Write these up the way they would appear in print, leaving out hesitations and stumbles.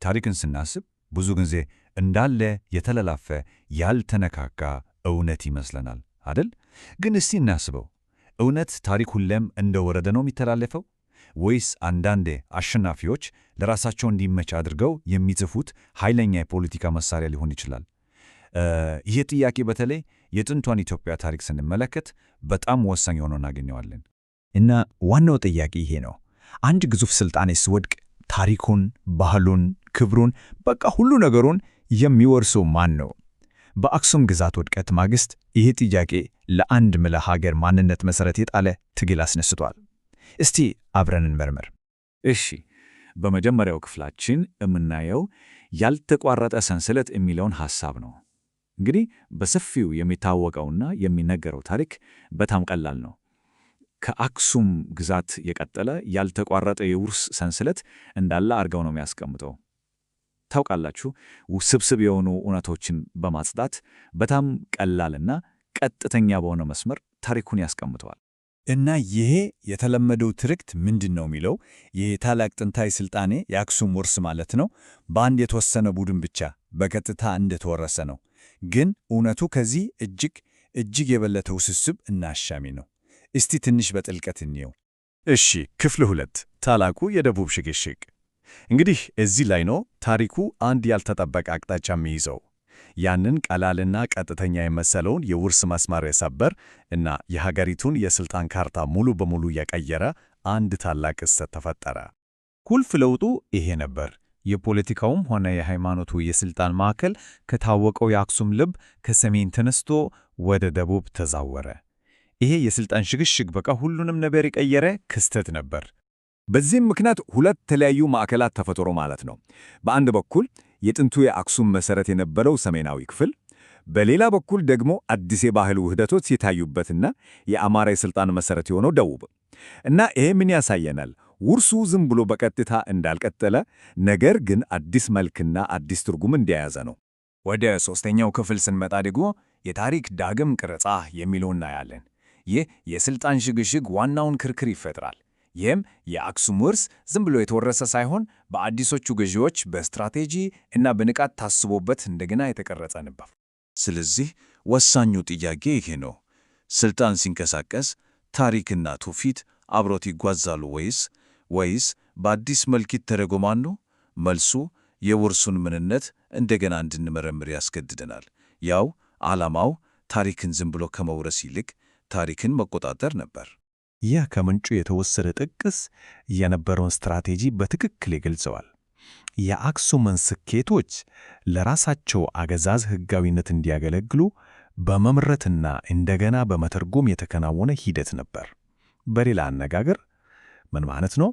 ታሪክን ስናስብ ብዙ ጊዜ እንዳለ የተለላፈ ያልተነካካ እውነት ይመስለናል አደል? ግን እስቲ እናስበው። እውነት ታሪክ ሁሌም እንደወረደ ነው የሚተላለፈው? ወይስ አንዳንዴ አሸናፊዎች ለራሳቸው እንዲመች አድርገው የሚጽፉት ኃይለኛ የፖለቲካ መሳሪያ ሊሆን ይችላል? ይህ ጥያቄ በተለይ የጥንቷን ኢትዮጵያ ታሪክ ስንመለከት በጣም ወሳኝ ሆኖ እናገኘዋለን። እና ዋናው ጥያቄ ይሄ ነው። አንድ ግዙፍ ስልጣኔ ሲወድቅ ታሪኩን፣ ባህሉን፣ ክብሩን፣ በቃ ሁሉ ነገሩን የሚወርሰው ማን ነው? በአክሱም ግዛት ውድቀት ማግስት ይህ ጥያቄ ለአንድ ምለ ሀገር ማንነት መሠረት የጣለ ትግል አስነስቷል። እስቲ አብረን እንመርምር። እሺ፣ በመጀመሪያው ክፍላችን የምናየው ያልተቋረጠ ሰንሰለት የሚለውን ሐሳብ ነው። እንግዲህ በሰፊው የሚታወቀውና የሚነገረው ታሪክ በጣም ቀላል ነው። ከአክሱም ግዛት የቀጠለ ያልተቋረጠ የውርስ ሰንሰለት እንዳለ አድርገው ነው የሚያስቀምጠው። ታውቃላችሁ፣ ውስብስብ የሆኑ እውነቶችን በማጽዳት በጣም ቀላልና ቀጥተኛ በሆነ መስመር ታሪኩን ያስቀምጠዋል። እና ይሄ የተለመደው ትርክት ምንድን ነው የሚለው ይህ ታላቅ ጥንታዊ ስልጣኔ የአክሱም ውርስ ማለት ነው፣ በአንድ የተወሰነ ቡድን ብቻ በቀጥታ እንደተወረሰ ነው። ግን እውነቱ ከዚህ እጅግ እጅግ የበለጠ ውስብስብ እና አሻሚ ነው። እስቲ ትንሽ በጥልቀት እንየው። እሺ፣ ክፍል 2፣ ታላቁ የደቡብ ሽግሽግ። እንግዲህ እዚህ ላይ ነው ታሪኩ አንድ ያልተጠበቀ አቅጣጫ የሚይዘው። ያንን ቀላልና ቀጥተኛ የመሰለውን የውርስ መስመር የሰበር እና የሀገሪቱን የሥልጣን ካርታ ሙሉ በሙሉ የቀየረ አንድ ታላቅ ክስተት ተፈጠረ። ቁልፍ ለውጡ ይሄ ነበር። የፖለቲካውም ሆነ የሃይማኖቱ የሥልጣን ማዕከል ከታወቀው የአክሱም ልብ ከሰሜን ተነስቶ ወደ ደቡብ ተዛወረ። ይሄ የሥልጣን ሽግሽግ በቃ ሁሉንም ነገር የቀየረ ክስተት ነበር። በዚህም ምክንያት ሁለት የተለያዩ ማዕከላት ተፈጠሩ ማለት ነው። በአንድ በኩል የጥንቱ የአክሱም መሠረት የነበረው ሰሜናዊ ክፍል፣ በሌላ በኩል ደግሞ አዲስ የባህል ውህደቶች የታዩበትና የአማራ የሥልጣን መሠረት የሆነው ደቡብ። እና ይሄ ምን ያሳየናል? ውርሱ ዝም ብሎ በቀጥታ እንዳልቀጠለ፣ ነገር ግን አዲስ መልክና አዲስ ትርጉም እንደያዘ ነው። ወደ ሦስተኛው ክፍል ስንመጣ ደግሞ የታሪክ ዳግም ቅረጻ የሚለውን እናያለን። ይህ የሥልጣን ሽግሽግ ዋናውን ክርክር ይፈጥራል። ይህም የአክሱም ውርስ ዝም ብሎ የተወረሰ ሳይሆን በአዲሶቹ ገዢዎች በስትራቴጂ እና በንቃት ታስቦበት እንደገና የተቀረጸ ነበር። ስለዚህ ወሳኙ ጥያቄ ይሄ ነው። ስልጣን ሲንቀሳቀስ ታሪክና ትውፊት አብሮት ይጓዛሉ ወይስ በአዲስ መልክ ይተረጎማሉ? መልሱ የውርሱን ምንነት እንደገና እንድንመረምር ያስገድደናል። ያው ዓላማው ታሪክን ዝም ብሎ ከመውረስ ይልቅ ታሪክን መቆጣጠር ነበር። ይህ ከምንጩ የተወሰደ ጥቅስ የነበረውን ስትራቴጂ በትክክል ይገልጸዋል። የአክሱምን ስኬቶች ለራሳቸው አገዛዝ ሕጋዊነት እንዲያገለግሉ በመምረትና እንደገና በመተርጎም የተከናወነ ሂደት ነበር። በሌላ አነጋገር ምን ማለት ነው?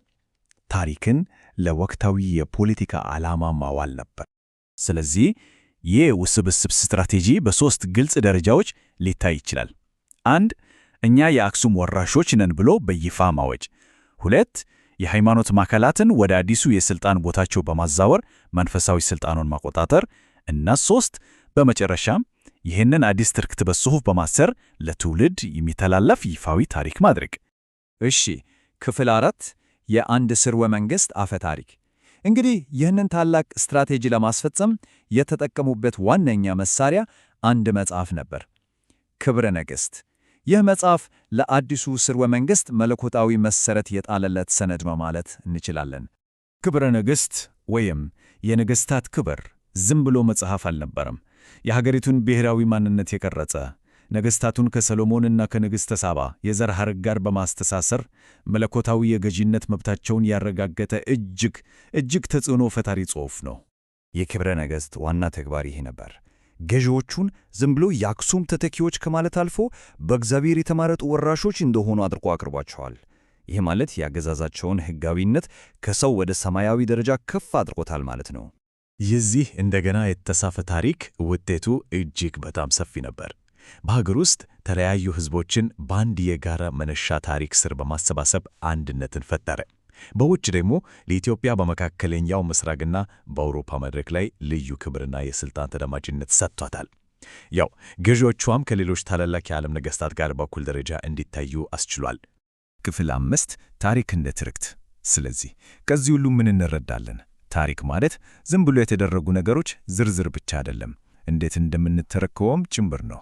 ታሪክን ለወቅታዊ የፖለቲካ ዓላማ ማዋል ነበር። ስለዚህ ይህ ውስብስብ ስትራቴጂ በሦስት ግልጽ ደረጃዎች ሊታይ ይችላል። አንድ፣ እኛ የአክሱም ወራሾች ነን ብሎ በይፋ ማወጅ። ሁለት፣ የሃይማኖት ማዕከላትን ወደ አዲሱ የሥልጣን ቦታቸው በማዛወር መንፈሳዊ ሥልጣኑን መቆጣጠር። እና ሶስት፣ በመጨረሻም ይህንን አዲስ ትርክት በጽሑፍ በማሰር ለትውልድ የሚተላለፍ ይፋዊ ታሪክ ማድረግ። እሺ፣ ክፍል 4፣ የአንድ ስርወ መንግሥት አፈ ታሪክ። እንግዲህ ይህንን ታላቅ ስትራቴጂ ለማስፈጸም የተጠቀሙበት ዋነኛ መሳሪያ አንድ መጽሐፍ ነበር፣ ክብረ ነገሥት። ይህ መጽሐፍ ለአዲሱ ስርወ መንግሥት መለኮታዊ መሠረት የጣለለት ሰነድ ነው ማለት እንችላለን። ክብረ ነገሥት ወይም የነገሥታት ክብር ዝም ብሎ መጽሐፍ አልነበረም። የሀገሪቱን ብሔራዊ ማንነት የቀረጸ፣ ነገሥታቱን ከሰሎሞንና ከንግሥተ ሳባ የዘር ሐረግ ጋር በማስተሳሰር መለኮታዊ የገዢነት መብታቸውን ያረጋገጠ እጅግ እጅግ ተጽዕኖ ፈጣሪ ጽሑፍ ነው። የክብረ ነገሥት ዋና ተግባር ይሄ ነበር። ገዢዎቹን ዝም ብሎ የአክሱም ተተኪዎች ከማለት አልፎ በእግዚአብሔር የተመረጡ ወራሾች እንደሆኑ አድርጎ አቅርቧቸዋል። ይህ ማለት የአገዛዛቸውን ሕጋዊነት ከሰው ወደ ሰማያዊ ደረጃ ከፍ አድርጎታል ማለት ነው። የዚህ እንደገና የተጻፈ ታሪክ ውጤቱ እጅግ በጣም ሰፊ ነበር። በሀገር ውስጥ የተለያዩ ሕዝቦችን በአንድ የጋራ መነሻ ታሪክ ስር በማሰባሰብ አንድነትን ፈጠረ። በውጭ ደግሞ ለኢትዮጵያ በመካከለኛው ምስራቅና በአውሮፓ መድረክ ላይ ልዩ ክብርና የሥልጣን ተደማጭነት ሰጥቷታል። ያው ገዢዎቿም ከሌሎች ታላላቅ የዓለም ነገሥታት ጋር በእኩል ደረጃ እንዲታዩ አስችሏል። ክፍል 5፣ ታሪክ እንደ ትርክት። ስለዚህ ከዚህ ሁሉ ምን እንረዳለን? ታሪክ ማለት ዝም ብሎ የተደረጉ ነገሮች ዝርዝር ብቻ አይደለም፣ እንዴት እንደምንተረከውም ጭምር ነው።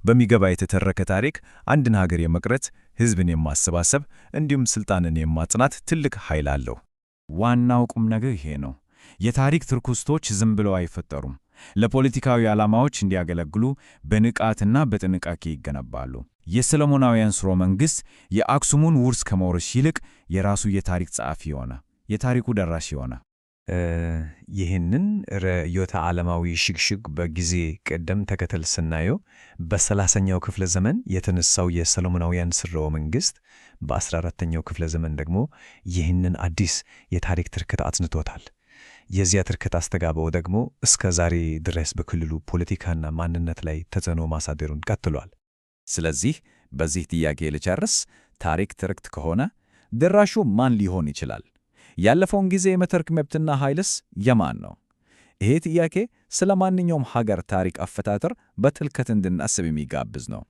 በሚገባ የተተረከ ታሪክ አንድን ሀገር የመቅረጽ፣ ሕዝብን የማሰባሰብ እንዲሁም ስልጣንን የማጽናት ትልቅ ኃይል አለው። ዋናው ቁም ነገር ይሄ ነው። የታሪክ ትርክቶች ዝም ብለው አይፈጠሩም። ለፖለቲካዊ ዓላማዎች እንዲያገለግሉ በንቃትና በጥንቃቄ ይገነባሉ። የሰለሞናውያን ሥርወ መንግሥት የአክሱሙን ውርስ ከመውረስ ይልቅ የራሱ የታሪክ ጸሐፊ ሆነ፣ የታሪኩ ደራሲ ሆነ። ይህንን ርዕዮተ ዓለማዊ ሽግሽግ በጊዜ ቅደም ተከተል ስናየው በ30ኛው ክፍለ ዘመን የተነሳው የሰሎሞናውያን ሥርወ መንግሥት በ14ኛው ክፍለ ዘመን ደግሞ ይህንን አዲስ የታሪክ ትርክት አጽንቶታል። የዚያ ትርክት አስተጋባው ደግሞ እስከ ዛሬ ድረስ በክልሉ ፖለቲካና ማንነት ላይ ተጽዕኖ ማሳደሩን ቀጥሏል። ስለዚህ በዚህ ጥያቄ ልጨርስ። ታሪክ ትርክት ከሆነ ደራሹ ማን ሊሆን ይችላል? ያለፈውን ጊዜ የመተርክ መብትና ኃይልስ የማን ነው? ይሄ ጥያቄ ስለ ማንኛውም ሀገር ታሪክ አፈጣጠር በጥልቀት እንድናስብ የሚጋብዝ ነው።